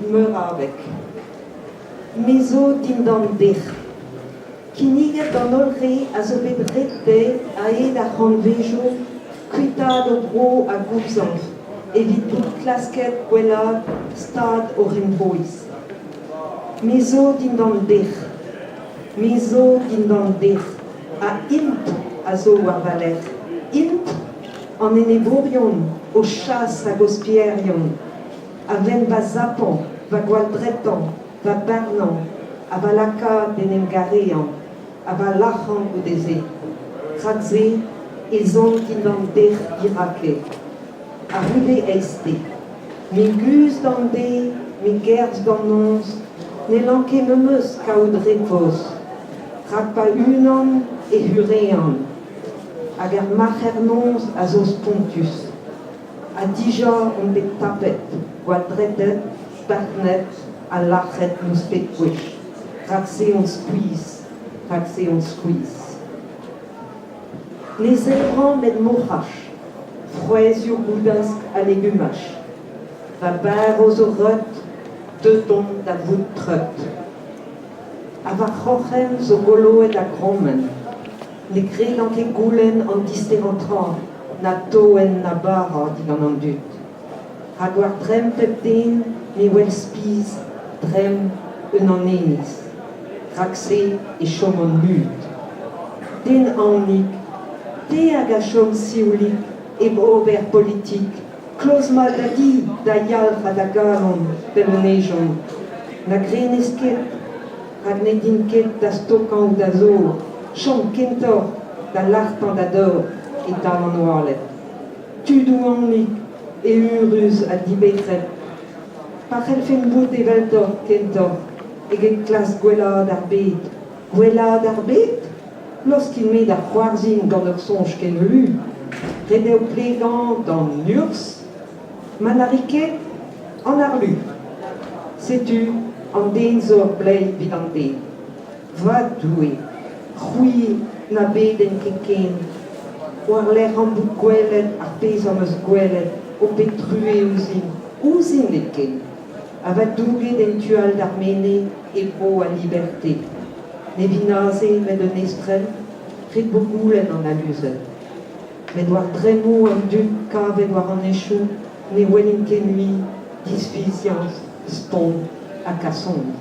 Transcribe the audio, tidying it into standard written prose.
evit meur a abeg. Me zo dindan dec'h. Kinniget d'an holl re a zo bet ret dezhe a-hed ar c'hantvejoù kuitaat o bro ha gouzañv evit bout klasket gwellaat stad o c'henvroiz. Me zo dindan dec'h. Me zo dindan dec'h. Ha int a zo war va lerc'h. Int, an enebourion, o chas hag o spierion, a venn va zapañ, va gwalldretañ, va barnañ ha va lakaat d'en em gareañ ha va lac'hañ goude-se. Rak-se ez on dindan dec'h dirake. A-c'houde eizhte. Me guzh d'an deiz, me gerzh d'an noz, n'hellan ket memes kaout repoz. Rak pa unan e hurean. Hag ar marc'her-noz a zo spontus. Ha dija on bet tapet, gwalldretet, barnet ha lac'het nouspet gwech. Rak-se on skuizh, rak-se on skuizh. Ne zebran 'met moc'haj, frouezhioù goudask ha legumaj. Va barv zo reut, deut on da vout treut. Ha va c'hroc'hen zo goloet a grommenn. Ne gredan ket goulenn an disterañ tra, na toenn na bara digant an dud. Rak war dremm pep den me wel spis dremm un anenez. Rak-se e choman mut. Den aonik, te hag a chom sioulik hep ober politik, kloz mat da di, da yalc'h ha da galon, 'vel un ejon. Na grenez ket, rak ne din ket da stokañ ouzh da zor, chom kentoc'h da lartañ da dor e-tal an oaled. Tudoù aonik, eürus ha dibec'hed, pa c'hellfen bout eveldoc'h kentoc'h eget klask gwellaat ar bed. Gwellaat ar bed? Laoskin-me da c'hoarzhin gant ur soñj ken lu. Ret eo plegañ d'an urzh ma na ri ket an arlu. Setu an den zo ur bleiz evit an den. Va Doue, c'hwi na beden ket ken. War-lerc'h am bout gwelet ar pezh am eus gwelet, ho pet truez ouzhin, ouzhin hepken, ha va douget en tu all d'ar menez e bro al liberte. Ne vin aze met un estren, ret vo goulenn an aluzenn. Met war dremmoù an dud kavet war an henchoù ne welin ket mui disfiziañs, spont ha kasoni.